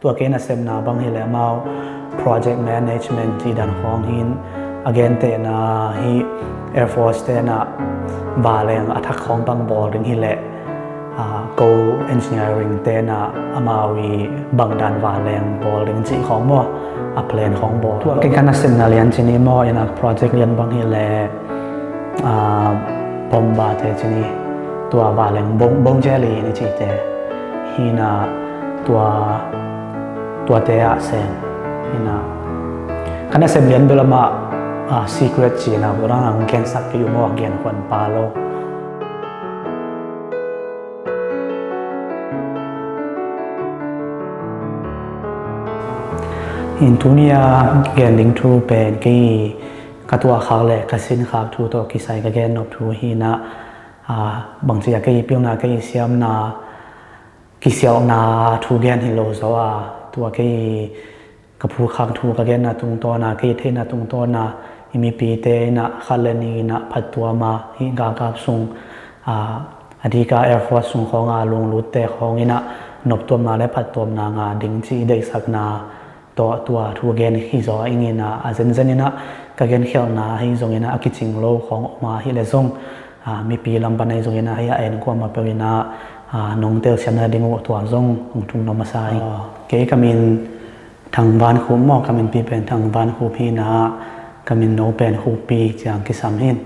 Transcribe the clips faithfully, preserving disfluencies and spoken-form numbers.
Tua kei nasepna bang hileh amau project management cih dan khawng hi in, a gentehna hi Air Force te in ah vanleng a thak khawng bang bawl ding hileh, ah, Go Engineering te in ah amau i bang dan vanleng bawl ding cih khawng maw, a plan khawng bawl. Tua kei ka nasepna lian ci ni maw, in ah project lian bang hileh, ah, bomba te ci ni, tua vanleng bong, bong jelly ni cihte hi in ah, tua, tuate ah sem hi in ah. Ka nasep lian bel amah, ah, secret ci in ah, tua dang hong gensak kei uh maw, gen khuan pah lo. In tuni a gen ding thu pen kei ka tuahkhak le ka sinkhak thu tawh kisai ka gen nop thu hi in ah, ah, bangci a kei pilna, kei siamna, kisialhna thu gen hi lo zaw a, tua kei ka phutkhak thu ka genna tungtawn a, kei theihna tungtawn a, i mipite in ah khat le nih in ah phattuam a, hih galkap sung, ah, a dika Air Force sung khawng a lunglutte khawng in ah noptuamna le phattuamna ngah ding cih i deihsakna tawh tua thu gen hi zaw ing in ah, a zenzen in ah ka genkhialhna ahi zong in ah a kicing lo khawng om a, hi leh zong, ah, mipi lam pan ahi zong in ah, hih a en kuamah peuh in ah, ah, nong telsiamna ding uh tua zong hong thum nuam masa hi. Kei ka min Thang Van Khup maw, ka minpi pen Thang Van Khup hi in ah, ka minno pen Khup Pi ciang kisam hi in,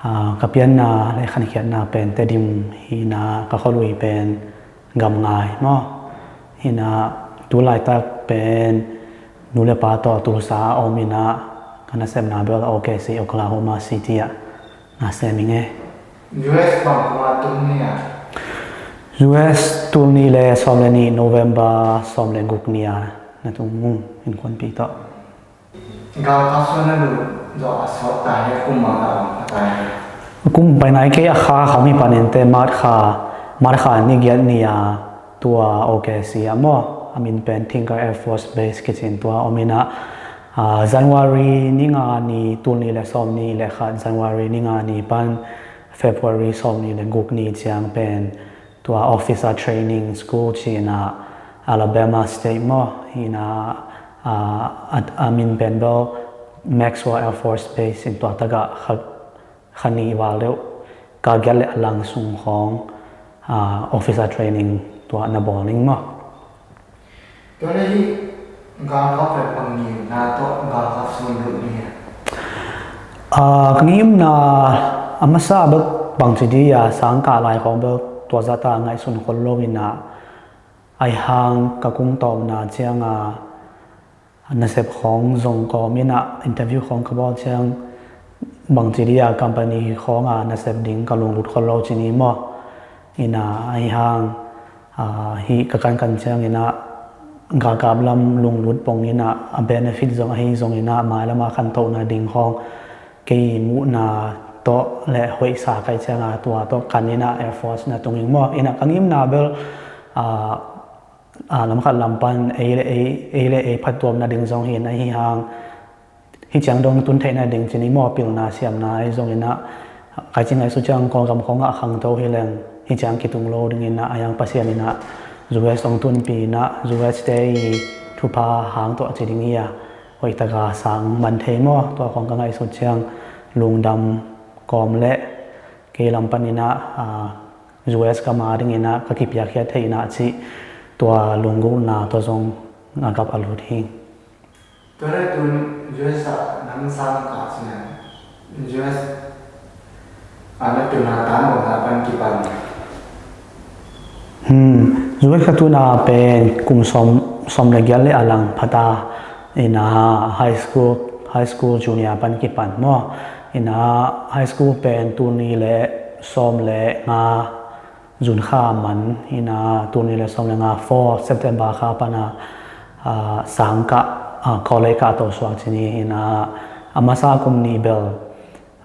ah, ka pianna le khankhiatna pen Tedim hi in ah, ka khualui pen Gamngai maw. Hi in ah, tu laitak pen nu le pa tawh Tulsa a om in ah, ka nasepna bel O K C, Oklahoma City ah na sem ing e. U S bang kum a tung ni a? U S tul nih le sawm le nih, November sawm le guk ni a na tung ung, innkuanpih tawh. Galkap sung na lut zawh a sawt ta hi, kum bang a tung ta hi? Kum pai nai kei a, kha kha mi panin teh March kha, March kha ni giat ni a, tua O K C ah maw, a min pen Tinker Air Force Base kici in tua om in ah, ah, January ni nga ni, tul nih le sawm nih le khat, January ni nga ni pan February sawm nih le guk ni ciang pen tua Officer Training School ci in ah, Alabama State maw, hi in ah, ah, a, a min pen bel Maxwell Air Force Base in tua tak ah kha, kha nih val deuh, kal giat le a lang sung khawng, ah, Officer Training tua na bawl ning maw. Tua leh hih galkap pen bang ngimna tawh galkap sung lut ni a? Ah, ka ngimna a masa bel bangci dih a, sangkah lai khawng bel tua zah ta ngaihsun khol lo in ah, ahi hang ka kum tawpna ciang a nasep khawng zong kawm in ah, interview khawng ka bawl ciang bangci dih a company khawng a nasep ding ka lunglut khol lo ci ni maw. In ah, ahi hang, ah, hih ka kankan ciang in ah, galkap lam lunglut pong in ah, a benefit zong ahi zong in ah, mailam a khantohna ding khawng kei muhna tawh le hoihsa ka hih ciang a, tua tawh kan in ah Air Force na tung ing maw. In ah ka ngimna bel, ah, ah, lam khat lam pan ei le ei, ei le ei phattuamna ding zong hi in, ahi hang hih ciang dong tun theihna ding ci ni maw, pilna siamna ahi zong in ah, ka ci ngaihsut ciang Kawlgam khawng ah khangto hi leng hih ciang kitung lo ding in ah, ahi hang Pasian in ah U S hong tunpih in ah, U S te i thupha hang tawh ci ding hi a, hoih tak a sang man thei maw. Tua khawng ka ngaihsut ciang lungdam kawm le kei lam pan in ah, ah, U S ka ma ding in ah ka kipiakkhiat theih in ah cih, tua lunggulhna tawh zong a gap a lut hi. Tua leh tun U S ah nang sang kah ci-in U S ah na tun a tan bang a pan kipan? Hmm, U S ka tun a pen kum sawm, sawm le giat le a lang pha ta in ah, high school, high school junior pan kipan maw. In ah high school pen tul nih le sawm le nga June kha man in ah, tul nih le sawm le nga, four September kha pan a, ah, sang kah, ah, college kah to suak ci ni in ah, a masa kum nih bel,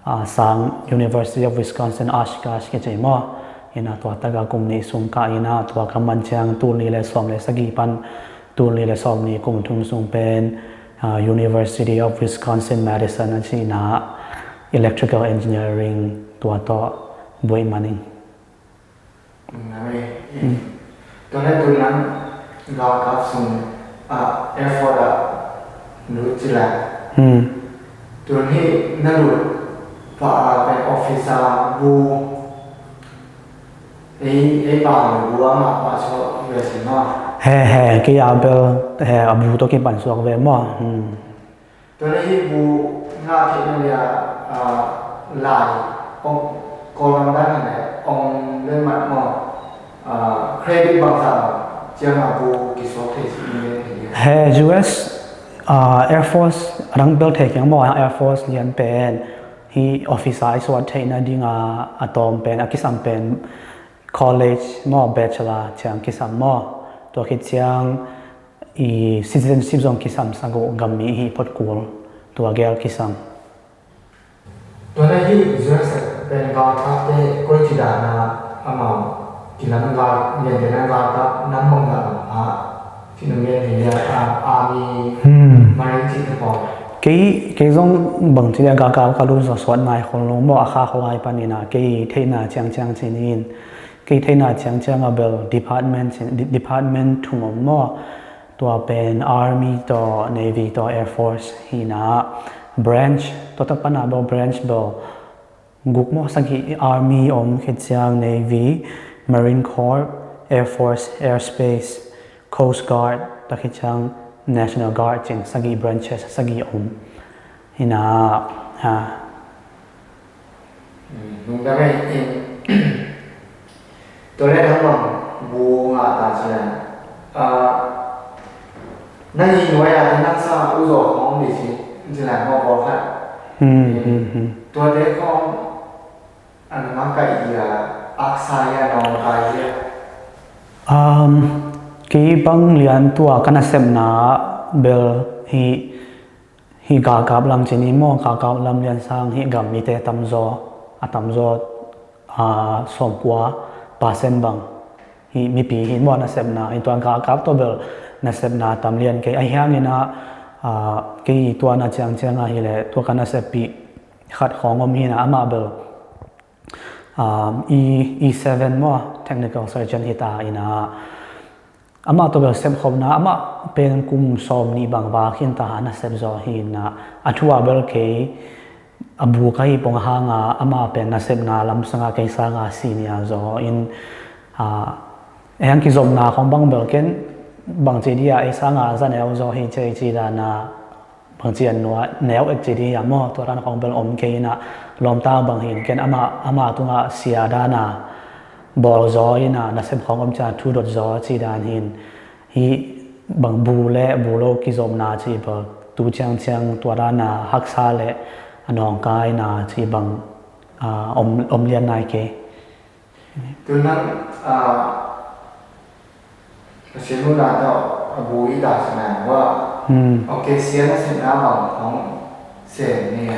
ah, sang University of Wisconsin Oshkosh kici maw. In ah tua tak a kum nih sung kah in ah, tua ka man ciang tul nih le sawm le sagih pan tul nih le sawm nih, kum thum sung pen, ah, University of Wisconsin Madison ah ci in ah, electrical engineering tua tawh buai man ing. Tua leh tun nang galkap sung Ah, airport ah lut ci lai. Hmm. Tun hih na lut pa a pen officer bu ei, ei pa bu a mah pa suak ve si maw. He, he, kei a bel, he, a bu tawh kipan suak ve maw. Hmm. Tun hih bu ngah theih na lia, ah, lai ong, Kawlgam dan hi leh ong le mat maw. Ah, credit bangzah ciang a bu kisuak thei si ing le thei lia. He U S, ah, Air Force a dang bel thei keng maw, Air Force lian pen hih officer i suak theihna ding a, a tawm pen, a kisam pen college maw, bachelor ciang kisam maw. Tua khit ciang i citizenship zong kisam sak uh, gam mi hi phot kul, tua gel kisam. Tua na hi U S pen galkapte koi ci dan a amau kilam gal, liante na galkap nam bang gal a ci na ngen hi lia, a, army, hmm, marine ci te pawl. Kei, kei zong bang ci lia galkap ka lut zawh suak nai khol lo maw, a kha khol lai panin a kei theihna ciangciang ci ning. Kei theihna ciangciang a bel department ci, de-, department thum om maw. Tua pen Army tawh, Navy tawh, Air Force hi na, branch, tua tak pan a bel branch bel guk maw, sagih, Army om, khit ciang Navy, Marine Corps, Air Force, Air Space, Coast Guard, tua khit ciang National Guard cin, sagih branches, sagih om hi na, ha. Hmm, lungdam ei, in. Tua leh nang bang bu ngah ta ci leh, ah, nang i nuai a te nang sa u zaw khawng di ci, ci leh maw, pawlkhat. Hmm, hmm, hmm. Tuate khawng a nang a kaih hi a, aksa hi a, nawngkai hi a. Um, kei bang lian tua ka nasepna bel hi, hih galkap lam ci ni maw, galkap lam lian sang hih gam mite tamzaw, a tamzaw, aa, sawmkua percent bang hih mipi hi maw nasepna, hih tua galkap tawh bel nasepna tam lian kei. Ahi hangin ah, aa, kei tua na ciangciang ah hi leh tua ka naseppih khat khawng om hi na, amah bel, aa, E, E seven maw, technical surgeon hi ta in ah, amah tawh bel sepkhopna, amah pen kum sawm nih bang va khin ta a nasep zaw hi na, a thu a bel kei a bu ka hi pong hang a, amah pen nasepna lam sang a kei sang a senior zaw in, a, ei hang kizopna khawng bang bel ken bang ci dia, ei sang a za neu zaw hi ci, ci dan a, bangci a nua neu et ci ding hiam maw, tua dan khawng bel om kei in ah, lawmta bang hin ken amah, amah tungah sia dan a bawl zaw in ah, nasep khawng om ciang thu dot zaw ci dan hin, hih bang bu le bu lo kizopna ci bel tu ciangciang tua dan a haksa le a nawngkaina ci bang, a, om, om lian nai kei. Tu nang, ah, Pasian muhna tawh a bu i ta sina hua. Hmm. Okay, sia na sepna bang khawng sem ni a.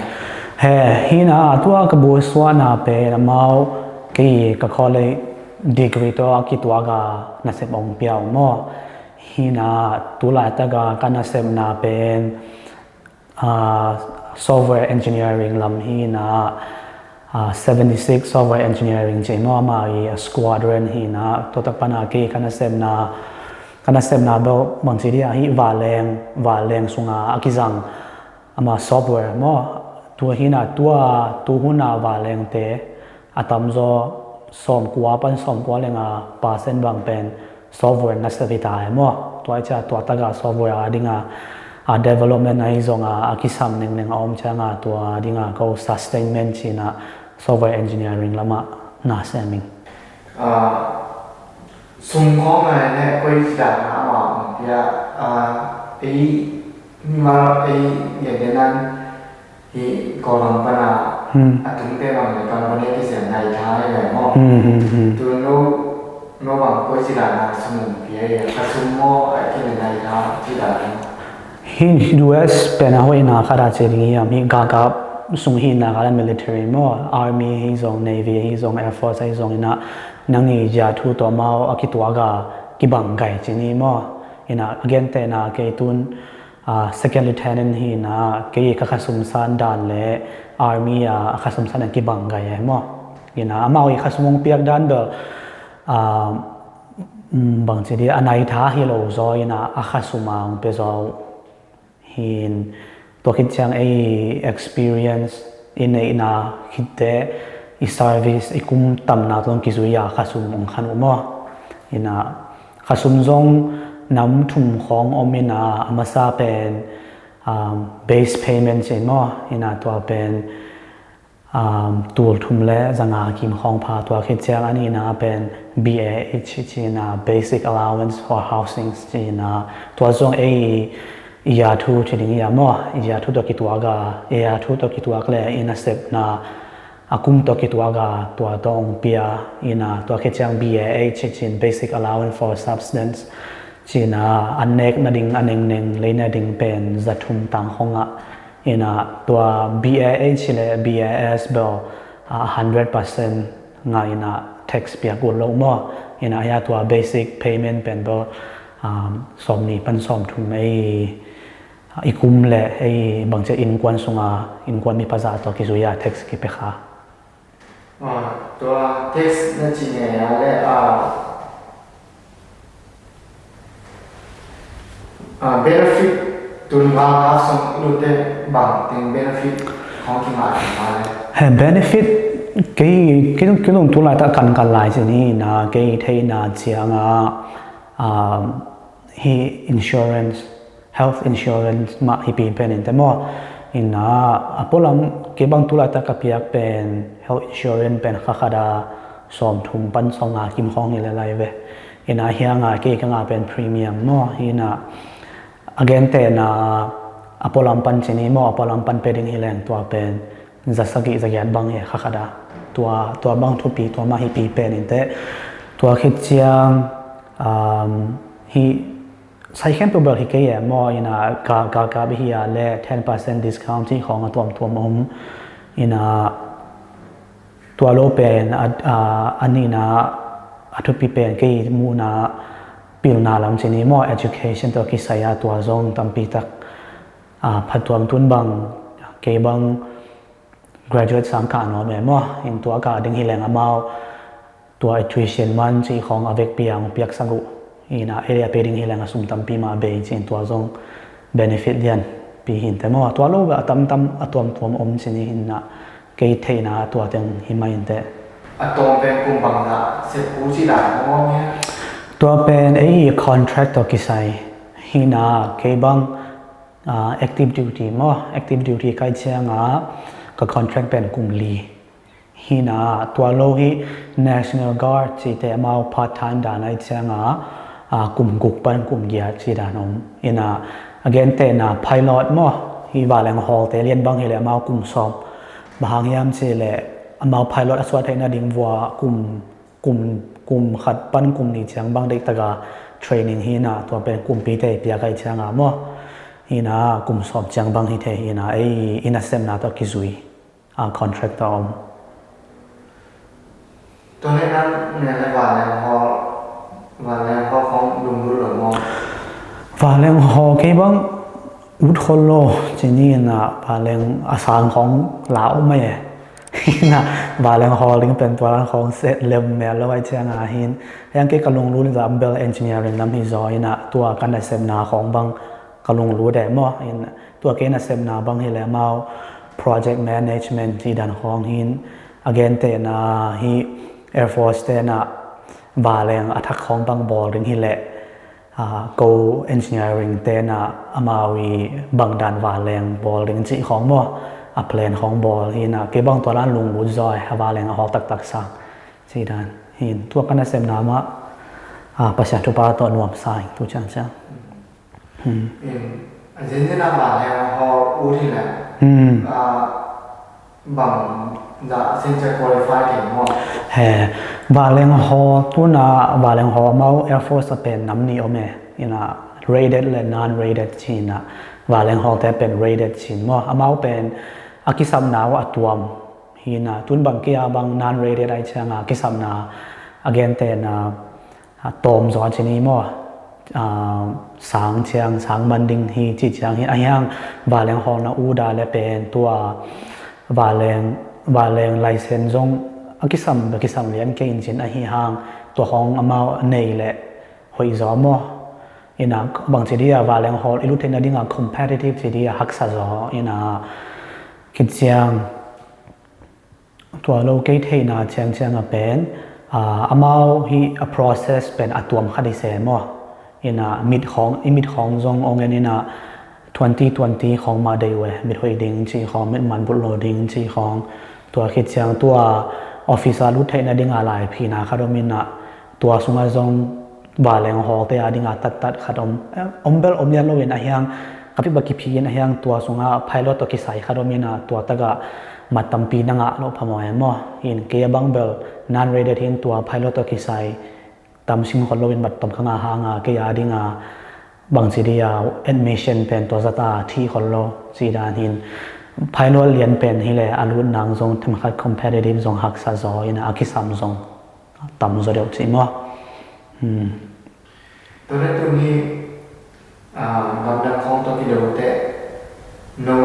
He, hi na, tua ka bu suahna pen amau kei ka college degree tawh a kituak a nasep ong pia uh maw. Hi na, tu laitak a ka nasepna pen, ah, software engineering lam hi na, ah, seventy six software engineering ci maw, amah i squadron hi na, tua tak pan a kei ka nasepna, ka nasepna bel bangci dia, hih vanleng, vanleng sung a a kizang amah software maw, tua hi na, tua tu hun a vanlengte a tamzaw sawmkua pan sawmkua le nga percent bang pen software nasep hi ta e maw. Tua i cia tua tak a software a ding a, a development ahi zong a, a kisam nengneng a om ciang a tua ding a ko sustainment ci na software engineering lam ah na sem ing. Ah, sum khawng a ne koi ci dan a amah ong pia, ah, ei, mimal ei, ngen den an, hih Kawlgam pan a, hmm, a tungte bang le company kisiam nai tha hi ve maw. Hmm, hmm, hmm. Tu no, no bang koi ci dan a sum ong pia hi a, ka sum maw, a kine nai tha ci dan hi. Hih U S pen a hoihna khat a ci ding hiam, hih galkap sung hihna khat a military maw, army hi zong, navy hi zong, air force hi zong in ah, nang i zia thu tawh amau a kituak a kibang gai ci ni maw. In ah, a gentehna kei tun, ah, second lieutenant hi na, kei ka khasum san dan le army a khasum san a kibang gai e maw. Hi na, amau i khasum hong piak dan bel, ah, um, bangci dia a nai tha hi lo zaw in a, a khasum a hong pia zaw uh hi in, tua khit ciang ei experience i neihna khit teh i service i kum tamna tawh kizui a khasum hong khan uh maw. In a, khasum zong nam thum khawng om in a, a masa pen, um, base payment ci maw. In a, tua pen, um, tul thum le za nga kim khawng pha. Tua khit ciang a nihna pen B A H ci in a, basic allowance for housing ci in a, tua zong ei i ya thu ci ding hi a maw. I ya thu tawh kituak a, i ya thu tawh kituak le i nasepna a kum tawh kituak a, tua tawh hong pia in a, tua khit ciang B A H ci in, basic allowance for subsistence ci in a, an nek nading, a nengneng lei nading pen za thum tang khawng ah. In a, tua B A H le B A S bel, a, hundred percent ngah in a, tax piak ut lo maw. In a, hia tua basic payment pen bel, um, sawmnih pan sawmthum ei, i kum le ei bangci a innkuan sung a, innkuan mi pha za tawh kizui a tax kipia kha. Ah, tua tax na ci ngei a le, ah, ah, benefit tun nga ka song i lute bang teng benefit khawng kingah kingah le. He benefit kei, kei, kei nung tu laitak kan kan lai ci ni na, kei theihna ciang a, ah, hi insurance, health insurance mah hi pi pen in te maw. In a, a pualam kei bang tu laitak ka piak pen, health insurance pen kha khat a sawmthum pan sawmnga kim khawng hi le lai ve. In a, hia nga kei ka nga pen premium maw. In a, a gentehna a pualam pan ci ni maw, a pualam pan pe ding hi leng tua pen za sagih za giat bang hi kha khat a. Tua, tua bang thupi, tua mah hi pi pen in te. Tua khit ciang, um, hi sai khempeuh bel hi kei e maw. In a, ka, ka, ka bih hi a le ten percent discount ci khawng a tuamtuam om. In a, tua lo pen a, a, a nihna a thupi pen kei muhna pilna lam ci ni maw, education tawh kisai a tua zong tampi tak, a, phattuam tun bang, kei bang graduate sang kah nuam e maw. In tua kah ding hi leng amau tua tuition man ci khawng a vekpi a hong piaksak uh. In a, ei le a pe ding hi leng a sum tampi mah bei ci in tua zong benefit lian pi hi in te maw. Tua lo a tamtam a tuamtuam om ci ni. In a, kei theihna tua teng hi mah in te. A tawm pen kum bang dah sep uh ci dan hong om hia? Tua pen ei contract tawh kisai hi in a, kei bang, ah, active duty maw, active duty ka hih ciang a ka contract pen kum li hi in a, tua lo hi National Guard ci te amau part time dan a hih ciang a, a, kum guk pan kum giat ci dan om. In a, a gentehna pilot maw, hi vanleng hawlte lian bang hi le amau kum sawm. Bang hang hiam ci le amau pilot a suah theih nading vua kum, kum, kum khat pan kum nih ciang bang deihtak a training hi in a, tua pen kumpi te piak a hih ciang a maw. Hi in a, kum sawm ciang bang hi thei hi in a, ei i nasepna tawh kizui a contract a om. Tua leh nang nih leh vanleng hawl, vanleng hawl khawng lunglut lo maw? Vanleng hawl kei bang ut khol lo, ci ni in a, vanleng a sang khawng la om mai e. In a, vanleng hawl ding pen tua dan khawng set lem mel lo ahih ciang a hi in. Hih hang kei ka lunglut in zah bel engineering lam hi zaw in a, tua ka nasepna khawng bang ka lunglut e maw. In tua kei nasepna bang hi leh amau project management ci dan khawng hi in, a gentehna hi Air Force te in a vanleng a thak khawng bang bawl ding hi leh, a, ko engineering te in a amau i bang dan vanleng bawl ding cih khawng maw, a plan khawng bawl hi in a, kei bang tua dan lunglut zaw e, a vanleng a hawl taktak sang ci dan hi in. Tua ka nasepna mah, a, Pasian thupha tawh nuamsa ing tu ciangciang. Hmm. In, a zenzen a vanleng hawl ut hi leh, hmm, a, bang zah sin cia qualify kei maw? He, vanleng hawl tu in a, vanleng hawl amau Air Force a pen nam nih om e. In a, rated le non-rated ci in a, vanleng hawlte pen rated ci in maw. Amau pen a kisapna uh a tuam hi in a, tun bang kei a bang non-rated ahih ciang a kisapna a gentehna a tawm zaw ci ni maw? A, sang ciang, sang man ding hi cih ciang hi, ahi hang vanleng hawl na ut a leh pen tua vanleng, vanleng license zong a kisam, a kisam lian kei in cin ahi hang tua khawng amau a nei leh hoih zaw maw. Ina bangci dia vanleng hawl i lut theihna dinga competitive ci dia haksa zaw ina khit ciang tua lo kei theihna ciangciang a pen amau hi a process pen a tuam khat i se maw. Ina mit khawng i mit khawng zong ong en ina twenty twenty khawng mah dei uh e, mit hoih ding ci khawng, mit man bulh lo ding ci khawng. Tua khit ciang tua office a lut theihna dinga laiphina khat om ina tua sungah zong vanleng hawlte a dinga tattat khat om, om bel om lian lo in a hiang, ka pip a kiphi in a hiang tua sungah pilot tawh kisai khat om ina tua takah mat tampi na ngah loh phamawh e maw. In kei a bang bel non-rated hin tua pilot tawh kisai tam sim khol lo in mat tam ka ngah hanga kei a dinga bangci dia admission pen tua zata thih khol lo ci dan hin pilot lian pen hi le a lut nang zong themkhat competitive zong haksa zaw ina a kisam zong tam zaw deuh ci maw. Tua le tuni gamdang khawng tawh kido teh no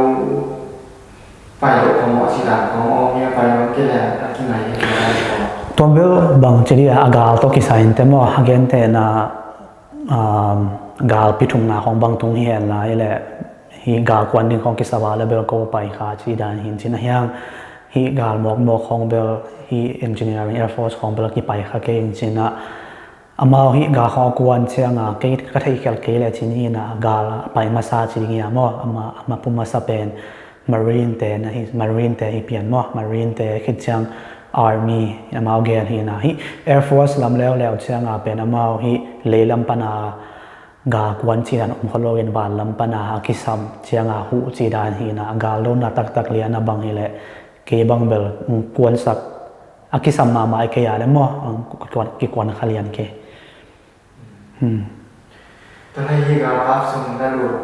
pai lo khawng maw ci dan khawng om hia pai no kei le a kingai hia tua dan khawng. Tua bel bangci dia a gal tawh kisai in te maw a gentehna galpi thumna khawng bang tung hi hen lai le hi gal kuan ding khawng kisava le bel ko pai kha ci dan hin cin a hiang hi gal mawkmawk khawng bel hi engineering air force khawng bel kipai kha kei in cin a amau hi gal khawng a kuan cianga kei ka theihkhial kei le cin hi ina gal a pai masa ci ding hi a maw ama pum masa pen Marine te na hi, Marine te hi pian maw, Marine te khit ciang Army amau gel hi na hi. Air Force lam leuleu cianga pen amau hi leilam pana ga kuan cidan om kholo in vanlam pana a kisam cianga huh cidan hi na gal dona taktak liana bang hi le kei bang bel kuansak a kisam mahmah i kei a le maw kikuan khalian kei. Tua hi galkap sung na lut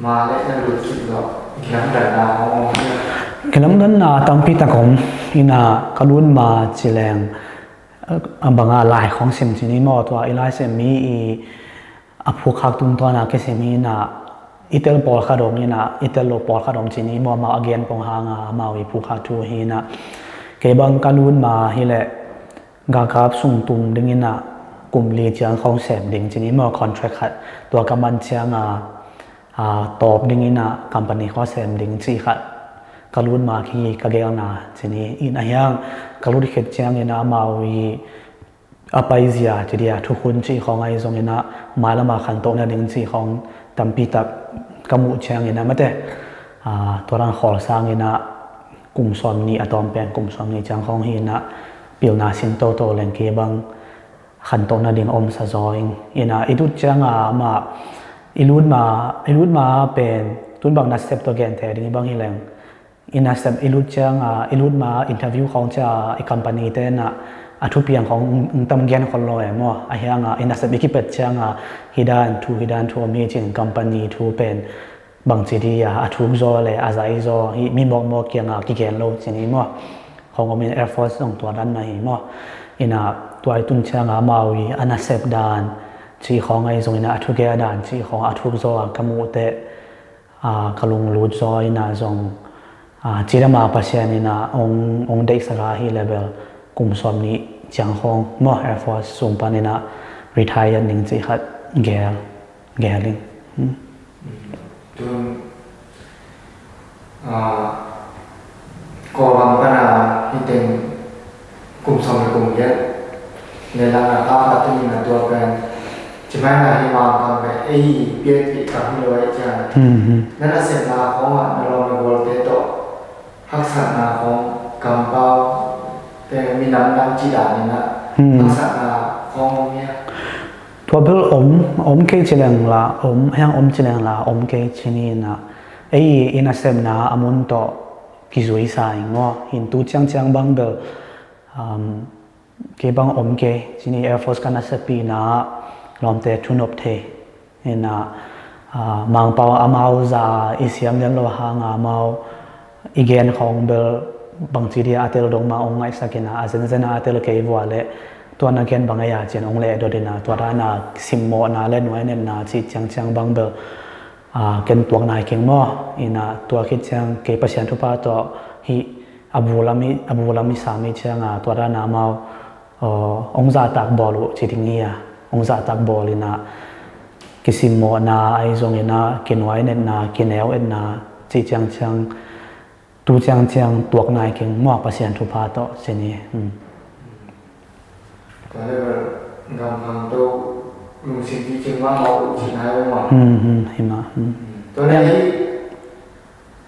ma le na lut kik zawh kilamdanna hong om hia? Kilamdanna tampi tak om ina ka lut ma cileng a banga lai khawng sim cini maw tua i lai sem mi i a phukkhak tungtawna kisim hi ina i tel pawlkhat om ina i tel lo pawlkhat om cini maw amau a gen pong hanga amau i phukkhak thu hi ina kei bang ka lut ma hi le galkap sung tum dingin ah kum li ciang khawng sem ding cini maw contract khat tua ka man cianga tawp dingin ah company khawng sem ding ci khat ka lut ma khi ka gelna cini in a hiang ka lut khit ciangin ah amau i a paizia ci dia thukhun ci khawng ahi zongin ah mailama khantohna ding ci khawng tampi tak ka muh ciangin ah mate tua dan khawl sangin ah kum sawm nih a tawm pen kum sawm nih ciang khawng hi inah pilna sin toto leng kei bang khantohna ding a omsa zaw ing inah i lut cianga amah i lut ma i lut ma pen tun bang nasep tawh genteh ding i bang hi leng i nasep i lut cianga i lut ma interview khawng cia i company te inah a thupiang khawng ung tam gen khol lo e maw a hianga i nasep i kipet cianga hi dan thu hi dan thu om hi cin company thu pen bangci di a a thuk zaw le a zai zaw hi mi mawkmawk kianga kigen lo cini maw khawng omin Air Force zong tua dan na hi maw ina tua i tun cianga amau i a nasep dan ci khawng ahi zong ina a thuge a dan ci khawng a thuk zaw a ka muh teh ka lunglut zaw ina zong cidama Pasian ina ong deihsaka hi level kum sawm nih ciang khawng maw Air Force sung pan ina retire ning ci khat gel. Gel in. Tun Kawlgam pana hiteng kum sawm le kum giat le lana pa khat tungin a tua pen cimaina hi mangkang pen ei piatpih kam hi lo ai cian. Nana sepna khawngah na lawm na gualte tawh haksatna khawng kampau te minam nam ci daninah haksatna khawng om hia? Tua bel om om kei ci leng la om hiang om ci leng la om kei ci ninah ei i nasepna a mun tawh kizui sa ing maw hin tu ciangciang bang bel kei bang om kei ci ni Air Force ka nasepina lawmte thunop thei. Ina Mangpau amau za i siam lian lo hanga amau i gen khawng bel bangci dia a tel dong ma ong ngaihsak ina a zenzen a a tel kei vua le tua na gen bang a ya cian ong leh dot ina tua dana simmawhna le nuai netna ci ciangciang bang bel ken tuak nai keng maw ina tua khit ciang kei Pasian thupha tawh hi a bu lam i a bu lam i sami cianga tua dana amau ong zahtak bawl uh ci ding hi a hong zahtak bawl in ah, kisimmawhna ahi zongin ah, kinuai netna, kineu etna, cih ciangciang, tu ciangciang tuak nai keng maw, Pasian thupha tawh ci ni. Hmm. Tua le bel gamkhang to lungsim picing mah mawh uh cihna hi uh maw? Hmm, hmm, hi mah, hmm. Tua le hi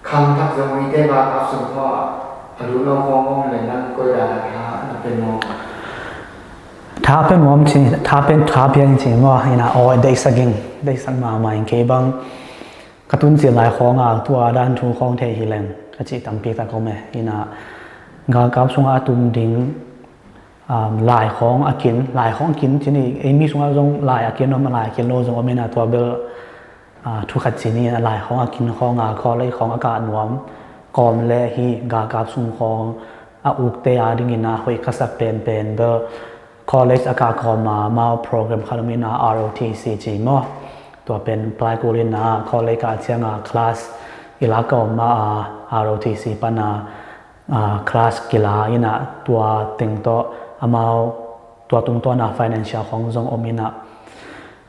khangthak zong mite galkap sung khawng ah a lut lo khawng om le nang koi dan a tha na pe nuam? Tha pe nuam ci, tha pe, tha piang ci maw, hi na, aw, deihsak ing, deihsak mahmah ing kei bang. Ka tun cil lai khawng a tua dan thu khawng thei hi leng ka cih tampi tak om e. Hi na, galkap sungah a tum ding, um, lai khawng a kin, lai khawng a kin ci ni, ei mi sungah zong lai a kin om, lai a kin lo zong om hi na, tua bel, ah, thu khat ci ni, lai khawng a kin khawng a, college khawng a kah nuam kawm le hi galkap sung khawng a ukte a dingin a hoih ka sak penpen bel college a kah kawm a, amau program khat om hi na, R O T C ci maw. Tua pen Pleiku in a college kah ciang a class i lak kawm a, R O T C pan a, ah, class kila in a, tua teng tawh amau tua tungtawn a financial khawng zong om in a,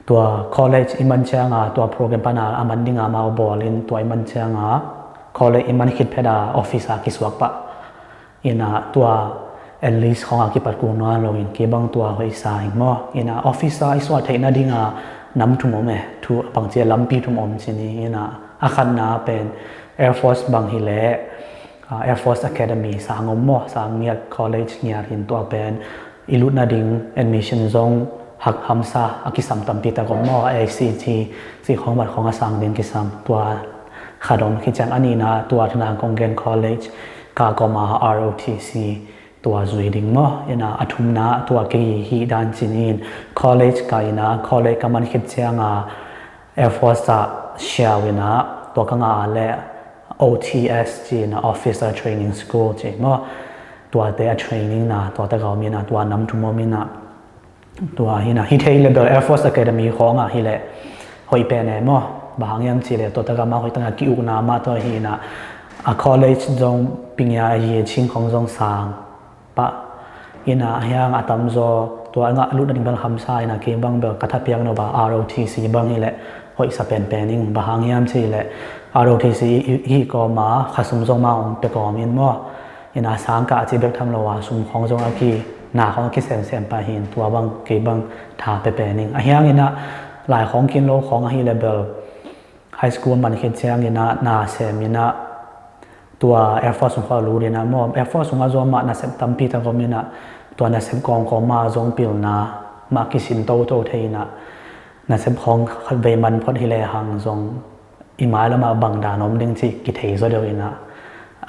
tua college i man ciang a, tua program pan a a man ding a amau bawl in, tua i man ciang a college i man khit phet a office a kisuak pah in a, tua at least khawng a kipat kul nuam lo in, kei bang tua hoih sa ing maw. In a office a i suah theih nading a nam thum om e, thu bang ci a, lampi thum om ci ni. In a, a khatna pen Air Force bang hi leh, ah, Air Force Academy sang om maw, sang ngiat, college ngiat hi in, tua pen i lut nading admission zong hak hamsa a kisam tampi tak om maw, A C T cih khawng mat khawng a sang ding kisam. Tua khat om khit ciang, a nihna tua tuna kong gen college kah kawm a R O T C tua zui ding maw. In a, a thumna tua kei hih dan ci ni in, college kah in a, college ka man khit ciang a Air Force ah siau in a, tua ka ngah a le O T S ci in a, Officer Training School ci maw. Tuate a training na, tua tak a om in a, tua nam thum om in a, tua hi na, hi thei le bel Air Force Academy khawng a hi leh hoih pen e maw. Bang hang hiam ci leh tua tak a mah hoih tak a ki-ukna mah tua hi na, a college zong pingia a yi chin khawng zong sang pah in a, a hiang a tamzaw tua a ngah lut nading bel hamsa in a, kei bang bel ka tha piang lo a, R O T C bang hi leh hoih sa penpen ing. Bang hang hiam ci leh R O T C i, i, i kawm a khasum zong mah hong pia kawm in maw. In a, sang kah a ci bek tham lo a, sum khawng zong a ki, na khawng a kisemsem pah hi in, tua bang kei bang tha pe pen ing. A hiang in a, lai khawng kin lo khawng a hi le bel high school man khit ciang in a, na sem in a, tua Air Force sung khawng lut in a maw, Air Force sung a zong mah nasep tampi tak om in a, tua nasep kawmkawm mah zong pilna mah kisin toto thei in a, nasep khawng khatvei man phot hi le hang zong i mailam ah bang dan om ding cih kithei zaw deuh in a,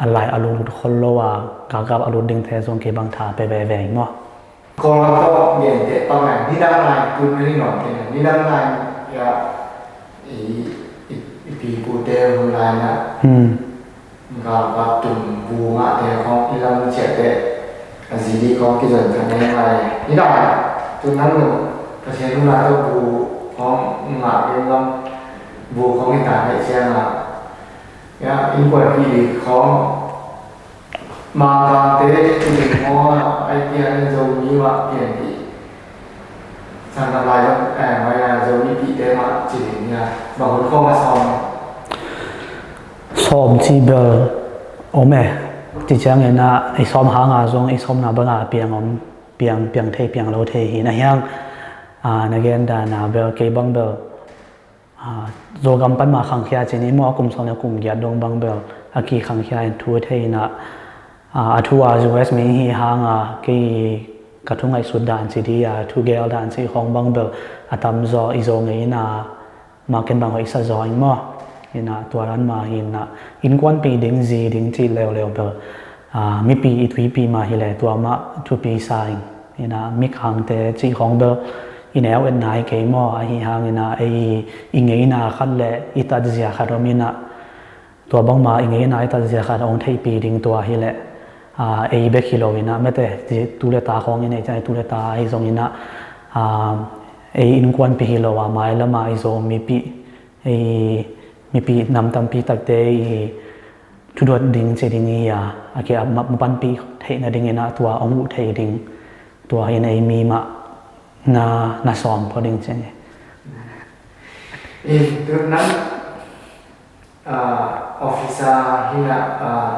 a lai a lut lut khol lo a, galkap a lut dingte zong kei bang tha pe veve ing maw. Kawlgam tawh genteh pak lai, nidang lai tun ka hi nuam kei na, nidang lai, ya, i, i, i pipute hun lai na. Hmm. Galkap tun bu ngahte khawng i lam ciahte, a zi dih khawng kizon kha neng lai. Nidang lai tun nang lo, Pasian hun lai tawh bu khawng ngah kei lam, bu khawng i tan hei ciang a. Ya, innkuanpih ding khawng, Mangkangte ci ding maw, ai pian in Zomi mah pian dih. Sangkam lai zong, eh, mai a Zomi pihte mah ci ding nia. Bang hun khawng a sawm? Sawm ci bel om e. Ci ciang in a, i sawm hang a zong, i sawmna bang a piang om, piang, piang thei, piang lo thei hi na hiang. Ah, na gen dan a bel, kei bang bel. Ah, Zogam pan mah khangkhia ci ni maw, a kum sawm le kum giat dong bang bel a ki khangkhia in thu thei in a, ah, a thu a U S mi hi hang a, kei ka thu ngaihsut dan ci di a, thu gel dan ci khawng bang bel a tamzaw i Zo ngei in a, mah ken bang hoih sa zaw ing maw. In a, tua dan mah hi in a, innkuanpih ding, zi ding ci leuleu bel, ah, mipi i tuipi mah hi le tua mah thupi sa ing. In a, mikhangte cih khawng bel i neu et nai kei maw, ahi hang in a, ei i ngeina khat le i tatzia khat om in a, tua bangmah i ngeina i tatzia khat hong theihpih ding tua hi le, ah, ei bek hi lo in a, mete, tu le ta khawng i neih ciang, tu le ta ahi zong in a, ah, ei innkuanpih hi lo a, mailam a i Zo mipi, ei mipi nam tampi takte i thudot ding ci ding hi a, a kia ma-, mapanpih theih nading in a, tua hong uh thei ding, tua hi in ei mi mah na, na sawm pho ding ci ni. In tu nang, ah, officer hi na, ah,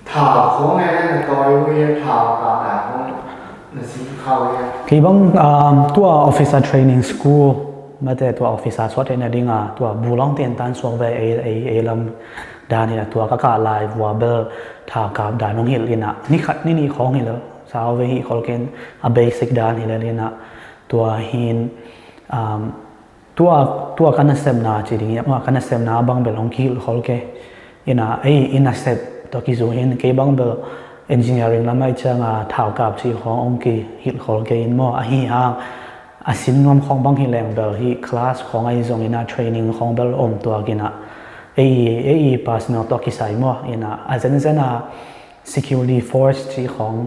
thau khong e na tawi ui, thau ka da khong na si khau ya. Kei bang, um, tua officer training school mate tua officer suat e na ding a tua bulong ten tan suak ve ei, ei, ei lam dan hi na tua ka ka lai vua bel thau kap dan hong hilh ina ni khat ni ni khong hilh sau ve hi khol ken a basic dan hilh ina tua hin, um, tua, tua ka nasepna ci ding ia, ka nasepna bang bel hong kihilh khol ke. Ina ei i nasep tua kizu hin kei bang bel engineering lam ai cianga thau kap ci khong hong kihilh khol ke in maw ahi hang a sin nuam khong bang hi leng bel hi class khong ai zong ina training khong bel om tua kina ei, ei personal tua kisai maw ina a zenzen a security force ci khong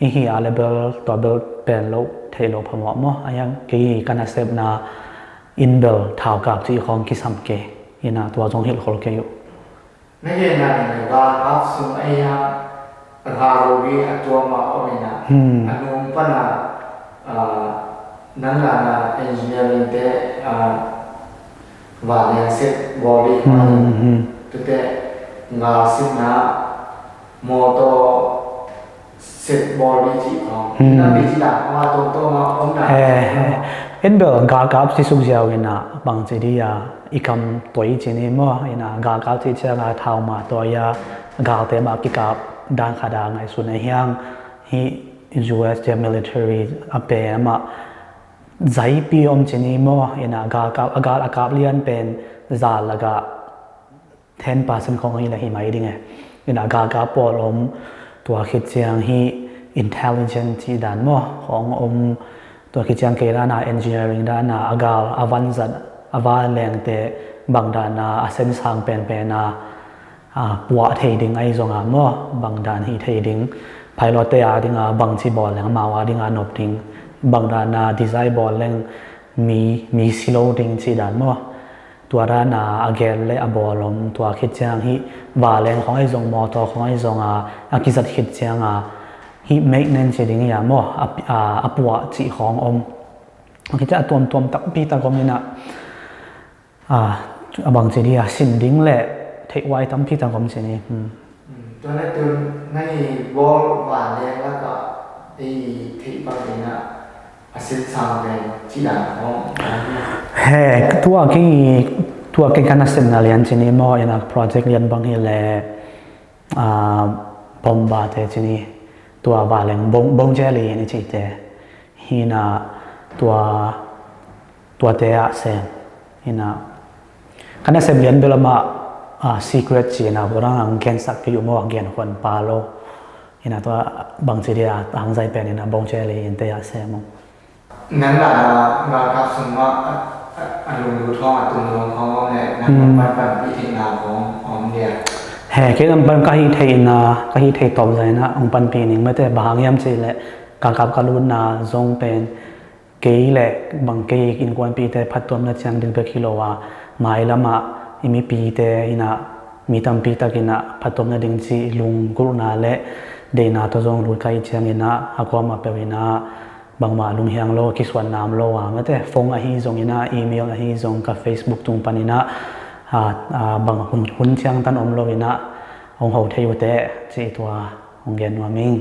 i hi a le bel tua bel pen lo thei lo phamawh maw a yang kei ka nasepna in bel thau kap ci khong kisam ke ina tua zong hilh khol ke uh. Na gen na ding le galkap sung a ia a galo bi a tua ma om ina a nung pana, ah, nang na na engineering te, ah, va leng set boli ma tute nga sim na motor set ball di ci khong. Hmm. Na bi ci dan khong a tawmtawm a om na. He, he. En bel galkap ci suk ziau ina bang ci di a i kam toi ci ni maw ina galkap ci cianga thau ma toi a galte ma kikap dan khat a ngaihsun a hiang hi U S te military a pen ama zaipi om ci ni maw ina galkap a gal a kap lian pen za laga ten percent khong hi la hi mai ding e. Ina galkap pawl om tua khit ciang hi intelligent ci dan maw khong om tua khit ciang kei dana engineering dana a gal a vanzat a va lengte bang dana a sensang penpen a, a puah thei ding ai zonga maw bang dan hi thei ding pilot te a dinga bang ci bawl leng amau a dinga nop ding bang dana design bawl leng mi, mi silo ding ci dan maw. Tua dana a gel le a bawl om tua khit ciang hi va leng khong ai zong motor khong ai zong a, a kizat khit cianga hi maintenance ci ding ia maw a, a, a puah ci khong om. A khit ciang a tuamtuam tampi tak om ina a, a bang ci di a sin ding le theih huai tampi tak om ci ni. Hmm. Tua na tun na i bawl va leng laka i theih bang ina a sin sang pen ci dan khong. He, tua kei, tua kei ka nasepna lian ci ni maw ina project lian bang hi le, ah, bomba te ci ni tua va leng bong, bong jelly ni ci te hi na tua, tua te a sem hi na ka nasep lian bel ama, ah, secret ci na borang ang gensak kei u maw gen huan pa lo. Ina tua bang ci dia hangzai pen ina bong jelly in te a sem u. Nang la na galkap sung ma a, a, a lunglut hong a tumnuam hong om le nang hong panpanpih theihna hong om dia. He, kei lam pan ka hih theihna, ka hih theih tawm zaina hong panpih ning mate bang hang hiam ci le galkap ka lutna zong pen kei le bang kei innkuanpihte phattuamna ciang ding bek hi lo a, mailamah i mipite ina mi tampi tak ina phattuamna ding ci lunggulhna le deihna tawh zong lut ka hih ciang ina a kuamah peuh ina bangmah lunghiang lo kisuan nam lo a mate phone ahi zong ina email ahi zong ka Facebook tung pan ina, a, a, bang hun, hun ciang tan om lo ina hong ho thei uh teh ci tua hong gen nuam ing.